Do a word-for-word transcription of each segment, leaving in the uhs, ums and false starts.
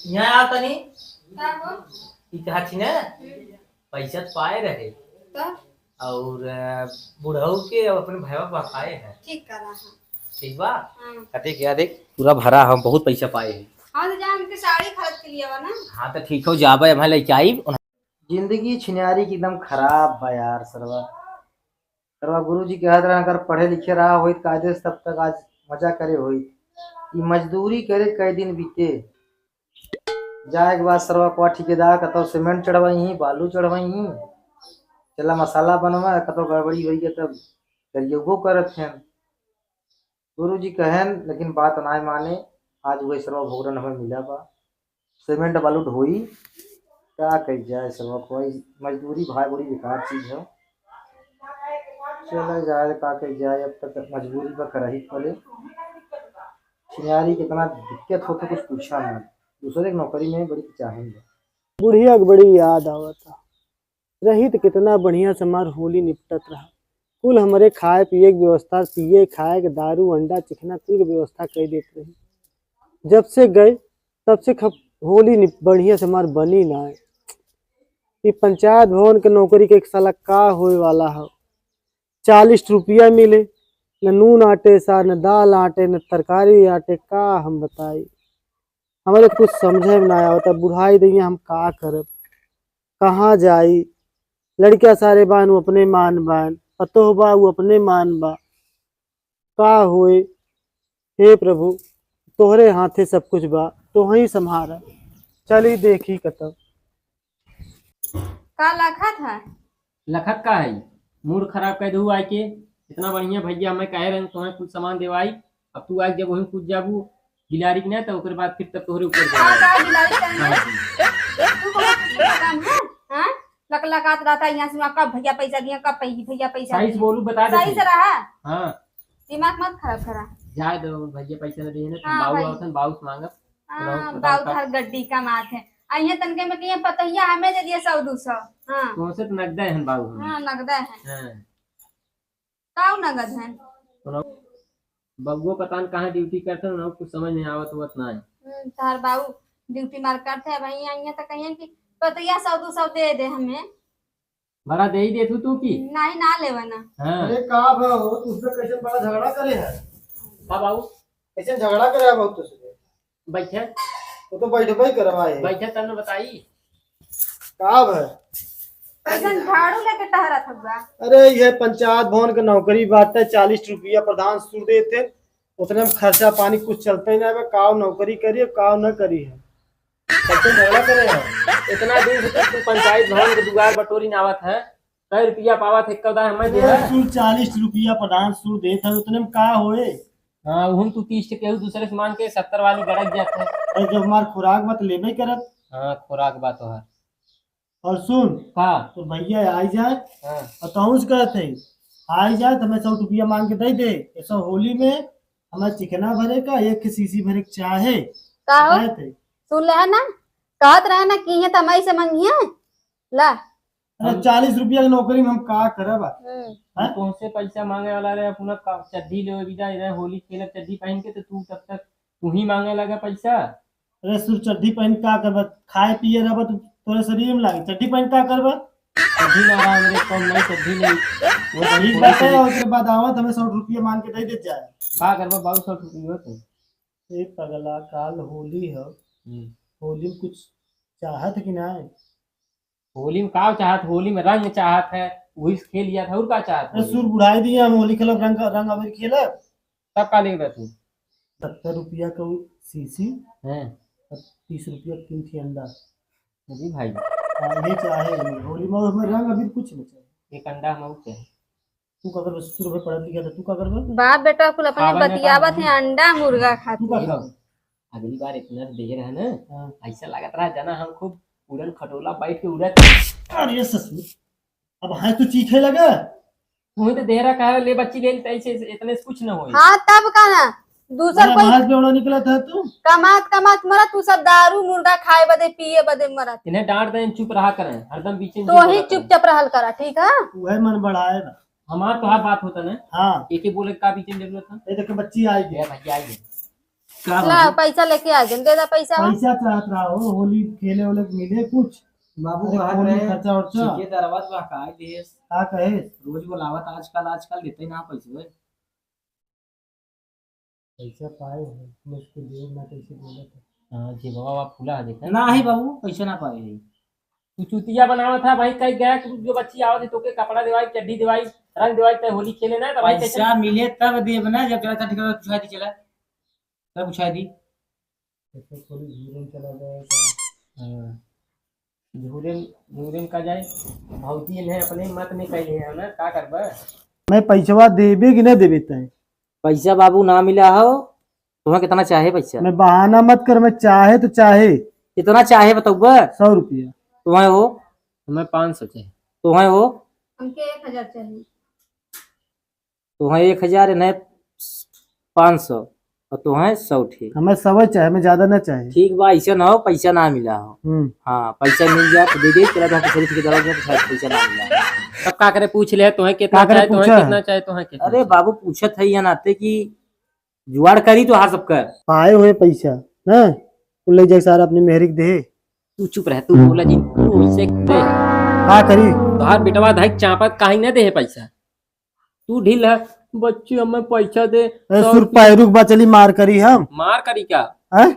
यहाँ आ तनी। का हो? ई कहा छी ना, हम्म। पैसा तो पाए रहे। तो? और, अ, बुढ़ऊ के और अपने भैया बसाए हैं। ठीक करा है। ठीक बा? हाँ। कते क्या देख, पूरा भरा हम बहुत पैसा पाए हैं। हाँ, तो जा हमके साड़ी खरीद के लिया ना। हाँ, तो ठीक हो, जाबे, हम लेके आई। जिंदगी छिनारी की एकदम खराब बा यार सरवा। सरवा गुरुजी कहत रहे, अगर पढ़े लिखे रहा होइत कायदे से, तब तक आज मजा करे होइत। ई मजदूरी करे कई दिन बीते। जाए के बाद सरवा को ठेकेदार कतौ सीमेंट चढ़वाई ही, बालू चढ़वाई ही, चला मसाला बनवा, कतौ गड़बड़ी होई गया तब करियबो करत हैं। गुरुजी कहन, लेकिन बात नाय माने। आज वही सरवा भोगरन हमें मिला बा। सीमेंट बालू ढोई, का कही जाए सरवा, कोई मजदूरी भाई बड़ी बेकार चीज है। चला जाए, का कही जाए, अब तक मजबूरी पर करही पड़े। छिनारी कितना दिक्कत होता, कुछ पूछा मत। दूसरे की नौकरी में बड़ी चाहेंगे। बुढ़िया के बड़ी याद आवता। रही त कितना बढ़िया से हमार होली निपटत रहा। कुल हमरे खाए पिए के व्यवस्था, पिए खाए के दारू, अंडा, चिखना, कुल के व्यवस्था कर देत रही। जब से गए, तब से खप-, होली निप-, बढ़िया से हमार बनी ना है। ये पंचायत भवन के नौकरी के एक साला का होए वाला है। चालीस रुपया मिले, न नून आटे सा, न दाल आटे, न तरकारी आटे, का हम बताई। हमारे तो कुछ समझे में ना आवता, बुढ़ाई दइया हम का करब, कहाँ जाई? लड़किया सारे बान, वो अपने मान बान, पतोह बा, वो अपने मान बा। का होए? हे प्रभु, तोहरे हाथे सब कुछ बा, तोहही संभारा। चली देखी कतब। का लखत है? लखत का है? मूड खराब कर दू आके। इतना बढ़िया भैया, मैं कहे रहे तुम्हें कुछ सामान देवाई, अब तू आके जब वही कुछ जाबू बिलारी के ना, तो ओकर बाद फिर तब तोहरे ऊपर हाँ, जाए। का बिलारी के ना? हाँ। तू बहुत काम है, हाँ? लक लकात रहता है यहाँ से वहाँ, कब भैया पैसा दिया, कब पै-, भैया पैसा सही से दिया। बोलू, बता दे सही से। से रहा। हाँ। दिमाग मत खराब करा। जाए दो, भैया पैसा न दिए ना, हाँ, बाऊ भाई। आवतन, बाऊ से मांगब। हाँ, बताओ, बताओ बाऊ का? तोहर गड्डी का मात है। आ, यहाँ तनके में कहिए, पतोहिया हमें दे दिए सौ दो सौ। हाँ। तुमसे तो नगदे हैं बाऊ हमें। हाँ, नगदे हैं। हाँ। काऊ नगद है? सुनाओ। बबुआ पता न कहाँ ड्यूटी करते हैं, उन्हें कुछ समझ नहीं आवत होत ना है। हम्म, तोहर बाऊ ड्यूटी मार करते हैं, भाई यहाँ, यहाँ तो कहिए कि पतोहिया सौ दो सौ दे दे हमें। बड़ा दे ही देथू तू की? नहीं, ना लेवा ना। हाँ। अरे का भा हो, तुझसे कैसे बड़ा झगड़ा करे है? का बाबू? कैसे झगड़ा करे है बहुत तुझसे? बैठे। वो तो बैठबे करवाए। बैठे तब न बताई। का भा? कैसे झाड़ू लेके टहरत हुआ? अरे ये पंचायत भवन के नौकरी बाटे, चालीस रुपया प्रधान सुर देते, उतने में खर्चा पानी कुछ चलते ही ना बा, काव नौकरी करी है, काव न करी है। कैसे झगड़ा करे है? इतना दिन से तू पंचायत भवन के दुआर बटोरी ना आवत है, कै रुपया पावत है, कदा हमें दे अरे है? सुन, चालीस रुपया प्रधान सुर देत है, उतने में का होए? हाँ, उहुम तू तीस के केहू दूसरे से मांग के सत्तर वाली गड़क जात है। अरे जब हमार खुराक बा त लेबे करत। हाँ, खुराक बा तोहार। और सुन, का? तो भैया आई जाए, हाँ। और तहूँ से कहत है, आई जाए तो हमें सौ रुपया मांग के दे दे। ऐसा होली में हमें चिकना भरे का, एक के सीसी भरे के चाहे। का हो? कहत है। सुन ले है ना, कहत रहे ना कि ये तमाई से मंगिए, ला। अरे हम चालीस रुपया की नौकरी में हम का करब? हम्म। हम हैं? तुमसे पैसा मांगे वाला रहे, अपना का-, चड्ढी लेवे बिदा, इधर होली खेलब चड्ढी पहन के, तो तू तब तक तू ही मांगे लगा पैसा। अरे सुर, चड्ढी पहन का करबा? खाए पिए रहबा तो तोरे शरीर में लागे, चड्ढी पहन का करबा? चड्ढी ना रहा हमरे कौन नहीं, चड्ढी नहीं। वो ठीक बात है, ओकरे बाद आवत हमें सौ रुपया मांग के दे दे जाए। का करबा बाबू सौ रुपया तो? ए पगला, काल होली हो, हम्म। होली में कुछ चाहत कि ना? होली में का चाहत? होली में रंग चाहत है, वही से खेल लिया था, और का चाहत अरे होली सुर में? बुढ़ाई दिए, हम होली खेलब, रंग, रंग अबीर खेलब। तब का लेके बैठू? सत्तर रुपया का वो सीसी हैं। और तीस रुपया के तीन ठे अंडा। अरे भाई। हाँ, ये चाहे हमें। होली में हमें रंग अबीर कुछ नहीं चाहिए। एक अंडा हम और चाहे। तू का करबे? सत्तर रुपया पढ़त लिखा था, तू का करबे? बाप बेटा कुल अपने खावे में का बतियावत है, अंडा मुर्गा खाती तू का है। करबे? अगली बार इतना देर है ना, हाँ। ऐसा लगत रहा जना हम खूब उड़न खटोला बैठ के उड़त। अरे ससुर, अब हाँ तू चीखे लगा। तू ही तो देहरा कहा ले बच्ची ले, ऐसे इतने से कुछ न होई। हाँ, तब का ना, दूसर मेरा कोई बाहर पे उड़ा निकला था तू। कमात कमात मरा, तू सब दारू मुर्गा खाए बदे, पिए बदे मरा। इन्हें डांट दे, चुप रहा करें, हरदम बीच में तो नहीं ही बोला करें। चुपचाप रहल करा, ठीक है? वह मन बढ़ाए ना। हमार तोहार बात होता ना। हाँ। एक ही बोले का बीच में जरूरत है? ये देखे बच्ची आई गई। ए भैया आई गई। का ला, बाबू? पैसा लेके आ गए, दे दा पैसा। पैसा चाहत रहा हो, होली खेले वाले के मिले कुछ। बाबू अरे, कहत होली रहे, खर्चा उर्चा। ठेकेदारवा तो बहकाए देस। का कहे? रोज बोलावत, आजकल, आजकल देते ही ना पैसे। पैसा पाए हो, मुश्किल देर ना कैसे बोलत है। हाँ, जेबवा वा फूला है, देखा? ना है बाबू, पैसा ना पाए है। तू चूतिया बनावत है भाई, कहीं गया कि जो बच्ची आवत है, तोके कपड़ा देवाई, चड्ढी देवाई, रंग देवाई, तय होली खेले ना, तो भाई कैसे पैसा मिले तब देब ना, जब चला, चला, चला, चला, तब उछाई दी। ऐसे थोड़ी झूरे में चला जाए तो। हाँ। झूरे में, झूरे में का जाए? भौजी इन्हें अपने मत में कैले है ना, का करबा? मैं पैसवा देबे कि ना देबे तय? पैसा बाबू ना मिला हो, तुम्हें कितना चाहे पैसा? मैं बहाना मत कर, मैं चाहे तो चाहे। कितना चाहे बतौबा? सौ रुपया। तुम्हें हो? तुम्हें पाँच सौ चाहे। तुम्हें हो? हमके एक हजार चाहिए। तोहें एक हजार, इन्हें पाँच सौ, और तोहें सौ ठे। हमें सौ चाहे, हमें ज्यादा ना चाहे। ठीक बा, ऐसे ना हो, पैसा ना मिला हो। हम्म। हाँ, पैसा मिल जाए तो दे दे, चला तो हम पूछे कि दवा में पैसा ना मिला। तब का करे, पूछ ले, तोहें कितना का करे चाहे, तोहें पूछा? कितना चाहे, तोहें कितना अरे चाहे? बाबू, पूछत है या नाते कि जुगाड़ करी तो हार सब कर। पाए हुए पैसा ना, वो ले जाए सारा अपनी मेहरी के दे। तू चुप रह, तू बोला जिन, तू उनसे दे। का करी? तोहार बेटवा धाई चापत काहे न दे है पैसा? तू ढील है, बच्ची हमें पैसा दे, ए, सौ सुर रुपया। पायरुक बा, चली मार करी हम। मार करी का? हैं?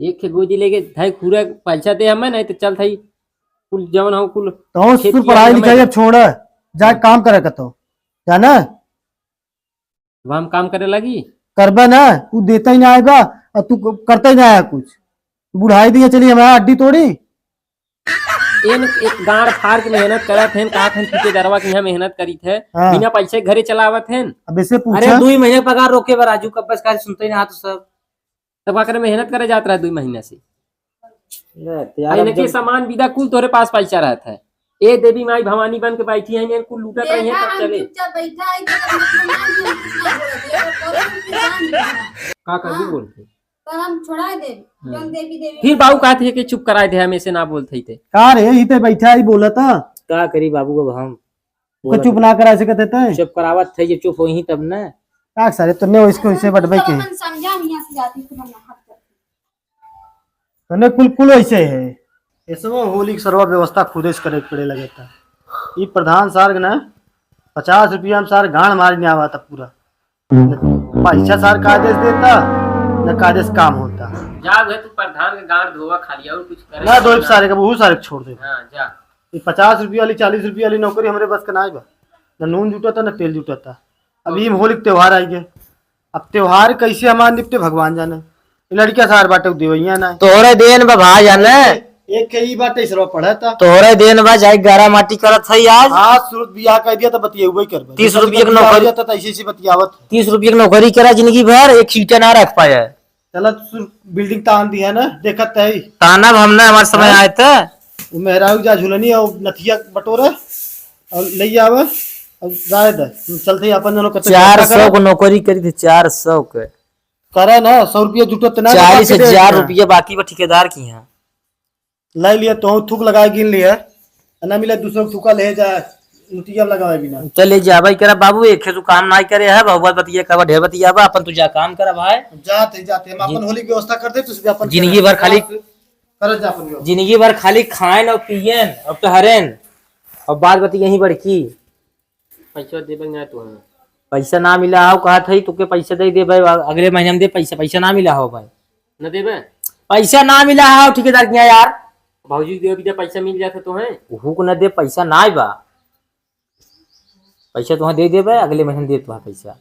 एक खे गोजी लेके धाई खुरा पैसा दे हमें, नहीं तो चल थाई कुल जवन हो कुल तो खेती सुर पढ़ाई बाड़ी लिखाई हमें अब छोड़, जा काम करे कतो, जाना? अब हम काम करे लगी? करबा ना, उ देता ही ना आएगा, और तू क-, करता ही ना आया कुछ। बुढ़ाई दिए चली हमारा हड्डी तोड़ी। इन एक गांड फाड़ के मेहनत करत हैं, कहा थे ठेकेदारवा के यहाँ मेहनत करी थे, हाँ। बिना पैसे घरे चलावत हैं। अब इसे पूछा। अरे, दुई महीने पगार रोके बा राजू, कब बस का सुनते ही ना तो सब। तब का करे, मेहनत करे जात रहा दुई महीना से। ले, तैयार अरे, अब इनके जब सामान विदा कुल तोरे पास पैसा रहत है। ए देवी माई भवानी बन के बैठी है, इन्हें कुल लूटत रही है, देखा, तब हम चले। चुपचाप बैठा है, तो हम अपना नाम भी हम कुछ ना बोलत है, तो कौनो भी नाम नहीं है। का कर दी हाँ। बोल के? तो हम छोड़ा दे, हाँ। जौन देवी देवी फिर बाबू कहत है कि चुप कराए दे, हम ऐसे ना बोलत है ते। का रे, यही पे बैठा ही बोलत है। का करी बाबू, अब हम तो बोलत चुप है। ना करा सकत है ते? चुप करावत है, ये चुप होई तब ना। का सारे तन्ने इसको इसे बटबे के। अपन समझा नहीं, यहाँ से जाती तो हम हाथ करते। तने कुल, कुल ऐसे है। ऐसे वो होली के सरवा व्यवस्था खुदे से करे पड़े लगे था। ई प्रधान सार के ना पचास रुपया में सार गांड मारी नहीं आवा था पूरा। न पैसा सार कायदे से देता, न कायदे से काम होता। जा उहे तू प्रधान के गांड धोवा खाली, और कुछ करे ना ना धोइब ना। सारे के, बहुत सारे के छोड़ दे। हाँ, जा। ई पचास रुपया वाली, चालीस रुपया वाली नौकरी हमरे बस के नाई बा। न नून जुटता, न तेल जुटता। अब ई होली के त्योहार आई गए। अब त्योहार कैसे हमार निपटे भगवान जाने। ई लड़किया सार बाटे देवैया ना। तोहरे देन बा भाई जाने। एक के ई बाटे सरवा पढ़ता। तोहरे देन बा, जाई गारा माटी करत है आज। आज सूरत बियाह कर दिया तो बतियेबे करबे। तीस रुपया के नौकरी। जाता तो ऐसे ऐसे बतियावत। तीस रुपया के नौकरी करा जिंदगी भर, एक ईंटा ना रख पाए। चला तू बिल्डिंग तान दी है ना, देखत है। तानब हम ना, हमार समय हाँ? आए त। वो मेहरारू जा झुलनी और नथिया बटोरे और ले आवे और जाए दे। हम चलते ही अपन दोनों कते चार सौ को नौकरी करी थी, चार सौ के। करे ना, सौ रुपया जुटत ना, चालीस हजार रुपया बाकी बा ठेकेदार की यहाँ। लाई लिया तो थूक लगाए गिन लिया, ना मिले दूसरों को थूका ले जा, लुटिया लगावे बिना। चले जाबे करा बाबू, एक खेसु काम नाई करे है, बहुआ बतिया करबा, ढेर बतियाबा, अपन तू जा काम करा भाई। जाते, जाते, हम जी। अपन होली की व्यवस्था कर दे, तू अपन जिंदगी भर खाली करत जा अपन व्यवस्था। जिंदगी भर खाली खाएन और पियन और टहरेन और बात बतिया यहीं बड़की। पैसा देबे ना तू हमें। पैसा ना मिला हो, कहा था तोके पैसा दे देबे, अगले महीने में दे पैसा, पैसा ना मिला हो भाई। न देबे? पैसा ना मिला हो ठेकेदार के यहाँ यार। भौजी के देबे, पैसा मिल जाता तो है। ओहू को न दे, पैसा ना बा। पैसा तुहाँ दे देबे, अगले महीने दे तुहाँ पैसा।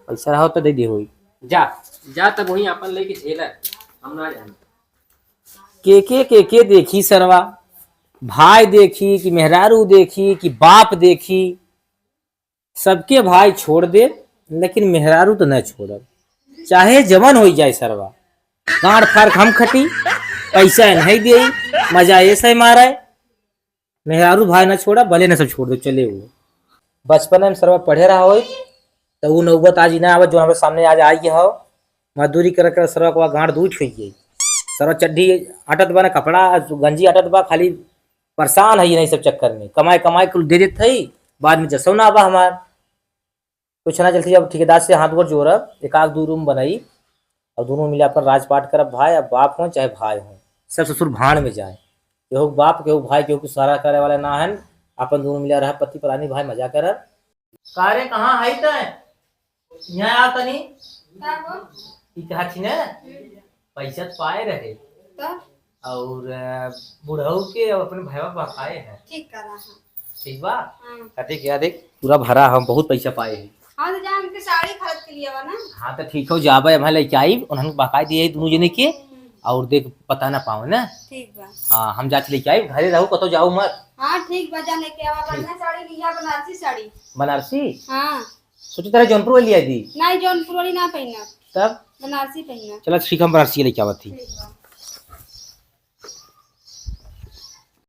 पैसा रहो तो दे दे होई। जा, जा तब वहीं अपन लेके झेला, हम ना जाने। के, के, के, के देखी सरवा, भाई देखी कि मेहरारू देखी कि बाप देखी, सबके भाई छोड़ दे, लेकिन मेहरारू तो न छोड़ब, चाहे जवन होई जाए सरवा। गांड फाड़ के हम खटी, पैसा नहीं दे, मजा ऐसे मारे। मेहरारू भाई न छोड़ा, भले न सब छोड़ दे, चले वो। बचपन में सरवा पढ़े रहा होई, तो वो नौबत आज ही ना आवत, जो हमारे सामने आज आई हो। मजदूरी कर कर सरवा को गांड दूठ हुई गई। सरवा चड्ढी अटत बा, ना कपड़ा, गंजी अटत बा, खाली परेशान है ये नहीं सब चक्कर में। कमाई, कमाई कुल दे देत है, बाद में जसो ना बा हमार। कुछ ना चलती, अब ठेकेदार से हाथ गोड़ जोड़ब, एक आध दो रूम बनाई, अब दुनों मिले अपन राजपाट करब भाई, अब बाप हो चाहे भाई हो, सब ससुर भाड़ में जाए। केहू के बाप, केहू के भाई, केहू के सारा करे वाला ना हन। अपन दुनों मिले रह पति परानी भाई, मजा करब। का रे, कहाँ है तै? यहाँ आ तनी। का हो? ई कहा छी ने, हम्म। पैसा त पाए रहे। त? और, अ, बुढ़ऊ के और अपने भैया बकाए है। ठीक करा है। ठीक बा? हाँ। कथे के, "आ देख, पूरा भरा, हम बहुत पैसा पाए हैं।" हाँ, तो जा, हमके साड़ी खरीद के लियावा ना। हाँ, तो ठीक हो, जाबे, हम लेके आइब, उन्हन बकाए दिए दुनों जने के, हम्म। और देख, पता ना पावे ना। ठीक बा। हाँ, हम जाके लेके आइब, घरे रहू, कतो जाऊ मत। हाँ, ठीक बा, जा लेके आवा, ठीक। बढ़िया साड़ी लिया, बनारसी साड़ी। बनारसी? हाँ। सोचे तारे जौनपुर वाली लिया दी। नहीं, जौनपुर वाली ना पहिना। तब? बनारसी पहिना। चला ठीक, हम बनारसी लेके आवत ही। ठीक बा।